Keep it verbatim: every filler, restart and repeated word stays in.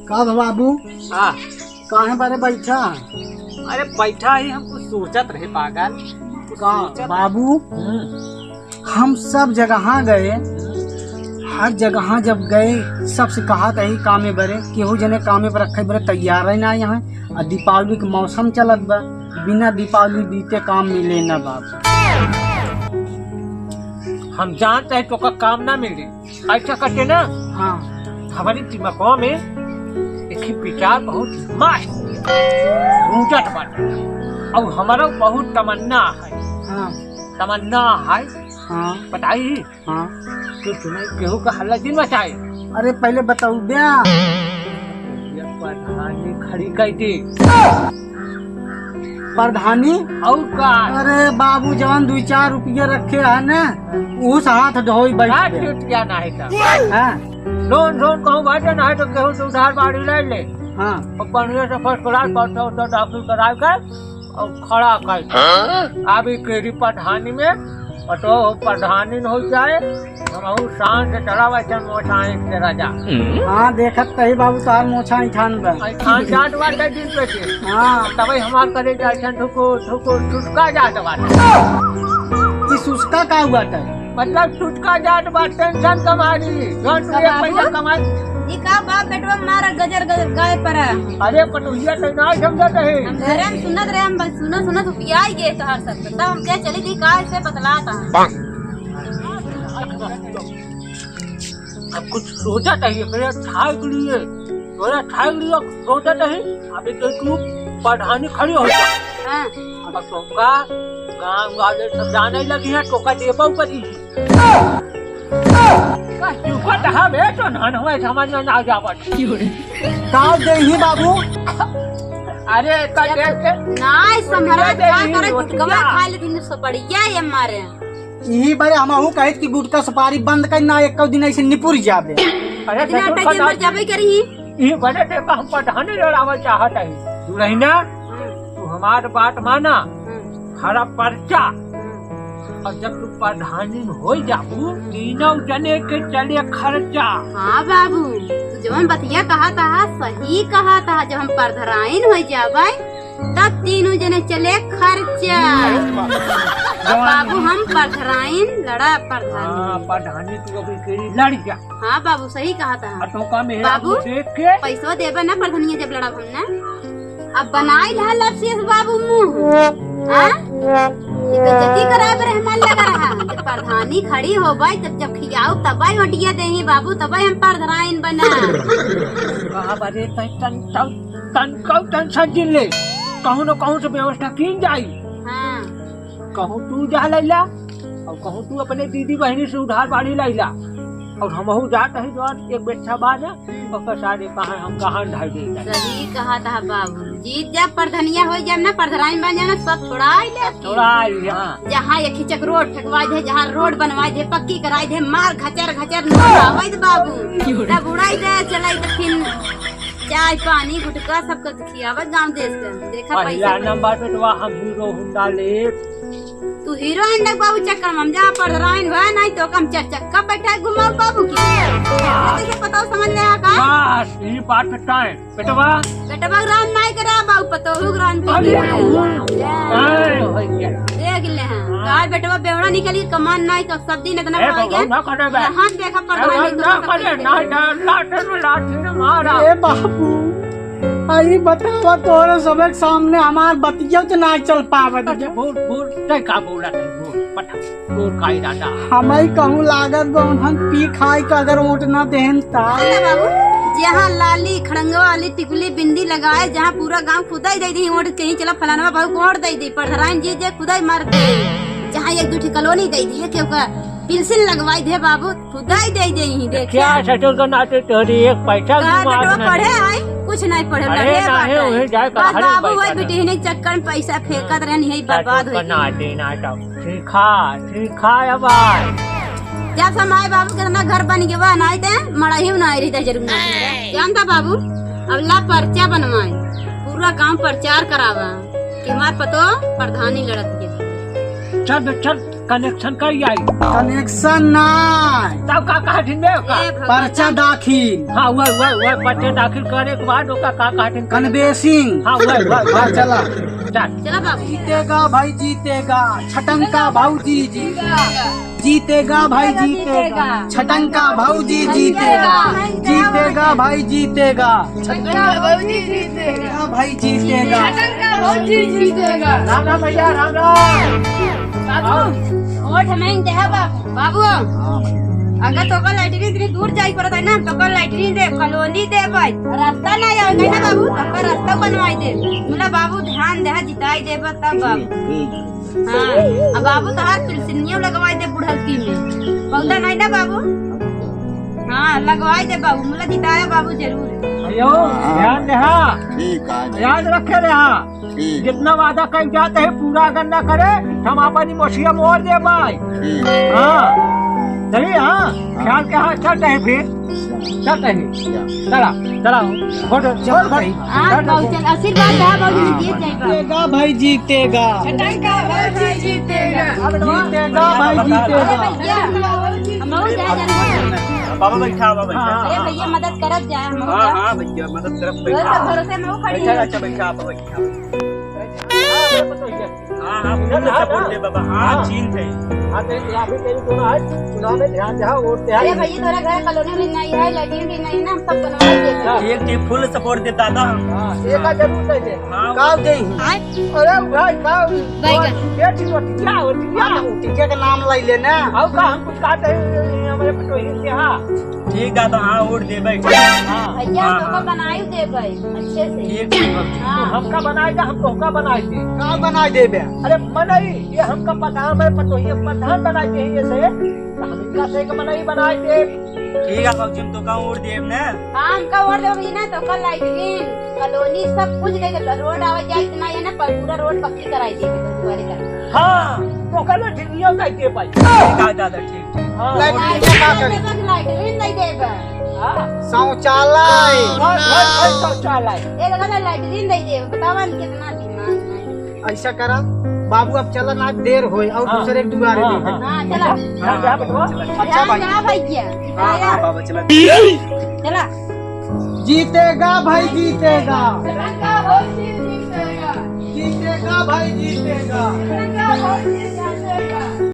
का बा बाबू? हाँ। काहे बारे बैठा? अरे बैठा ही, हम कुछ सोचत रहे पागल। कुछ का सोचत बाबू? हम्म। हम सब जगह गए, हर जगह जब गए, सबसे कहा था ही कामे बरे, केहू जने कामे पर रखे बरे तैयार है ना यहाँ। और दीपावली के मौसम चलत बा, बिना दीपावली बीते काम मिले ना बाबू। हम जानते हैं तो का काम ना मिले, ऐसा करते ना। हाँ। हमारे दिमागवा में एक ही विचार बहुत मस्त गूंजत बाटे। और हमारा बहुत तमन्ना है। हाँ। तमन्ना है। हाँ। बताई? हाँ। तो सुनाई केहू का हल्ला जिन मचाए। अरे पहले बताऊ बे। ये प्रधानी खड़ी कर दे। प्रधानी? और का? अरे बाबू, जवान दुई चार रुपया रखे है ना, उस हाथ ढोई बैठ का गया। टूट गया ना है तो? हाँ। लोन, लोन कहूँ बाटे ना है तो केहू से उधार बाड़ी ले ले। हाँ। और बढ़िया से first class परसों तो दाखिल कराए के और खड़ा कर। हाँ? अभी केरी प्रधानी में और तो प्रधानी न हो जाए, हमहू शान से चला वैसे मोछा एक से राजा। हाँ, देखत तही बाबू, तार मोछा ऐठान बा। ऐठान जात बाटे दिन पे दिन। हाँ। तबे हमार करेजा ऐसा ठुकुर, ठुकुर, ठुसका जात बाटे। ई सुसका का हुआ था? मतलब, ठुसका जात बा, tension कमारी। जौन तू का एक बाबू? पैसा कमाई। ई का बाप बेटवा मारा गजर गजर गाय पर? अरे, पटोहिया तो ना समझत है। हम घरे में सुनत रहे, हम बस सुनत सुनत उपियाई गए तोहार सब। तब हम कहे चली थी का ऐसे बतलाता। अब कुछ सोचा चाहिए, एकरे ठाक लिए, तोरा ठाक लिए, सोचा चाहिए। अभी तो तू प्रधानी खड़ी हो जा। हाँ। अब तोका गाँव वाले सब जाने लगी हैं, तोका देबो करी। का चुपत हवे तो नन हुए समझ में ना जावत। का देही बाबू? अरे, का दे के नाय समझा, ये का देही करे, रोटिया। गुटकवा खा ले दिन से बढ़िया ये मारे। यही बारे हमहू कहित कि गुटका सुपारी बंद कर ना, एको दिन ऐसे निपुर जाबे। अरे, इतना ससुर अटैक का में मर नाम जाबे करी। ई बने देखा, हम प्रधानी लड़ावल चाहत है। दुलहिना, हम्म। तू हमार बात माना, हम्म। हरा पर्चा। हम्म। और जब तू प्रधानी हो जाबू, तीनों जने के चले खर्चा। हाँ बाबू, तू जवन बतिया कहा था, सही कहा था। जब हम परधराइन हो जाबे, तब तीनों जने चले खर्चा। अब बाबू, हम परधराइन लड़ा परधानी। हाँ, परधानी तू अभी केरी लड़ जा। हाँ बाबू, सही कहा था। आ तो का मेहरा बाबू, देख के पैसवा देबे ना परधनिया जब लड़ब हम ना। अब बनाई ला लपसेस बाबू मुँह। हाँ? ये बेइज्जती कराए पर हमार लगा रहा। जब परधानी खड़ी होबे, तब जब खियाऊ तबे ओटिया देही बाबू, तबे हम परधराइन बना। बाबा रे, तन, तन, तन, तन, कहूँ न कहूँ से व्यवस्था कीन जाई। हाँ। कहूँ तू जा लैला, और कहूँ तू अपने दीदी बहिनी से उधार बाड़ी लैला, और हमहू जात ही जौन एक बेच्छा बा ना, ओकर सारे कहाँ हम कहाँ ढाई दे जाए। सही कहा था बाबू, जीत जब परधनिया हो जाए ना, परधराइन बन जाए ना, सब छोड़ाई ले। छोड़ाई ले, हाँ। जहाँ एक हिचक रोड फेंकवाई दे, जहाँ रोड बनवाई दे, पक्की कराई दे, मार घचर घचर नोट आवाई दे बाबू, तब उड़ाई दे, चलाई दे फिर चाय पानी गुटखा सब कुछ खियावत गाँव देश के। देखा पहिला पैसा नंबर पे तो हम हीरो होंडा ले। तू हीरो होंडा के बाबू चक्कर में हम जा परधराइन भा नहीं तो कम चार चक्का बैठा घुमाओ बाबू की। कैसे पता समझ ले का? बस यही बात पे टाइम। बेटवा। बेटवा राम नाई करा बाबू पतोहू राम के अरे, देख ले। अरे, हो गया। देख ले हैं। का बेटवा बेवड़ा निकली कमान नाई का सब दिन इतना ए, खा गया। ना करे बे। हाथ देखा ए, परधराइन ना तो करे, ना, ना, लाठे में लाठी ने मारा। ए बाबू, आई बतावा तोरे सबके सामने हमार बतिया तो ना चल पावत अच्छा, है। बोल, बोल, तै का बोला तै, बोल, पटा, बोल का इरादा? हमई कहूँ लागत बा, उन्हन पी खाई का अगर वोट ना देहन ता। अरे बाबू, जहाँ लाली, खड़ंगवा वाली टिकुली बिंदी लगाए, जहाँ पूरा गाँव खुदाई दे दी वोट, कहीं चला फलानवा बाबू को वोट दे दी, परधराइन जी जे खुदाई मार दे, जहाँ एक दू ठी कॉलोनी दे दी, केहू का पेंसिल लगवाई दे बाबू, खुदाई दे दे ही देखे। क्या ससुर का नाते तोहरी एक पैसा का दिमाग बेटवा नहीं। पढ़े आई? कुछ नहीं पढ़े, अरे लड़े ना है, बाटे। वही जाए बस कहानी बाबू पैसा वही ना। बिटिहने के चक्कर में पैसा फेंकत रहन, यही बर्बाद ससुर का हो गई। नाते ना तो सीखा, सीखा अब आए। जब से माई बाबू के इतना घर बन गया, नहीं ते मड़ही ना आई रही जरूर ना। जानता बाबू, अब ला पर्चा बनवाए, पूरा गांव प्रचार करावा कि हमार पतो परधानी लड़त के। चल, चल। कनेक्शन करी आई। कनेक्शन नाहीं। तब का कहथिन बे ओका? ए भगवान। पर्चा दाखिल। हाँ, वह, वह, वह पर्चा दाखिल करे के बाद ओका का कहथिन? कन्वेसिंग। हाँ, वह, वह, वह। हाँ, चला। चल। चला बाबू। जीतेगा भाई जीतेगा, छटंका भौजी जीतेगा। जीतेगा भाई जीतेगा, छटंका भौजी जीतेगा। जीतेगा भाई जीतेगा। छटंका भौजी जीतेगा। भाई जीतेगा। छटंका भौजी जीतेगा। राम राम भैया, राम राम। बाबू, वोट हमें देहा बाबू। बाबू, अगर तोका लैट्रिन इतनी दूर जाई पड़त है ना, तोका लैट्रिन दे, कॉलोनी दे भाई। रास्ता नहीं आवे ना बाबू, तोका रास्ता बनवाई दे। बोला बाबू, ध्यान देहा, जिताई देबा तब बाबू। ठीक, ठीक। हाँ, अब बाबू तोहार पिलसिनियो लगवाई दे बुढ़ौती में। पौधा नहीं ना बाबू? हाँ, लगवाई दे बाबू, मुला जिताया बाबू जरूर। अयो, हाँ। ध्यान देहा। ठीक है। याद रखे रहा। ठीक। जितना वादा कइल जात है पूरा अगर ना करे, हम आपन ही मोछिया मोड़ देब भाई। ठीक। हाँ। चलिए, हाँ। ख्याल के, हाँ, चल रहे फिर। चल रहे। चला, चला। फोटो, चल भाई। हाँ, चल, चल। आशीर्वाद दे बाबू, हाँ। जीत जाएगा। जीतेगा भाई, जीतेगा। छटंका भौजी जीतेगा। जीतेगा भाई, जीतेगा। अरे भैया, हम लोग जाए जाने हैं। बाबा बैठा, बाबा बैठा। हाँ, अरे हाँ। भैया, मदद करत जाए हम लोग हाँ, का। हाँ भैया, मदद करब, रोज बैठा। तो भरोसे में वो खड़ी बैठा, है। अच्छा, बैठा, बाबा बैठा। हाँ, हाँ, हाँ, हाँ, हाँ, हाँ। हाँ, चिन्ह है। हाँ, तो यहाँ पे कहीं तो ना है, चुनाव में ध्यान दे, हाँ, वोट दे, अरे हाँ। भैया, तोरा घर कॉलोनी में नहीं है, लैट्रिन भी नहीं है ना, हम सब बनवा देते हैं। हाँ। एक टीम फुल सपोर्ट देता था हम। हाँ, एक का जरूर दे दे। हाँ, का दे ही? आय। अरे भाई, का? बैगन। ये चीज होती क्या होती क्या? हाँ, टीके का नाम लाई लेना। और का हम कुछ कहते हैं, हमारे पटोही के, हाँ। ठीक है, तो हाँ, वोट देबे। हाँ। भैया, हाँ, हम तोका हाँ। बनाई देबे, अच्छे से। ठीक, ठीक, ठीक। हाँ। हमका बनाई दे, हम तोका बनाई दे। का बनाई देबे? अरे मनई, ये हमका पता है, मैं पतोहिया प्रधान बनाई दे, ये से, तो हमका से एक मनई बनाई दे। ठीक है, बाबूजी, हम तोका वोट देब ने। हाँ, हमका वोट देबे ना, तोका लैट्रिन, कॉलोनी, सब कुछ दे देबे। रोड आवे जाए इतना ये ना, पर पूरा रोड पक्की कराई देबे, तुम्हारे घर। हाँ, तोका लैट्रिनियो कह दे भाई। ठीक है, दादा, ठीक। हाँ। लैट्रिन के का करी? लैट्रिन नहीं देबे। हाँ। शौचालय। हाँ, हाँ, हाँ, शौचालय। ए, दादा, लैट्रिन नहीं देबे। बतावा न कितना दिमाग है। ऐसा करा, बाबू, अब चला ना, देर होए और हाँ। दूसरे के दुआरे हाँ, देखे। हाँ। हाँ, चला। हाँ, जा बेटवा। अच्छा भाई। जा भैया। हाँ, हाँ, बाबा, चला। चला। जीतेगा भाई, जीतेगा। छटंका भौजी जीतेगा। जीतेगा भाई, जीतेगा। छटंका भौजी जीतेगा।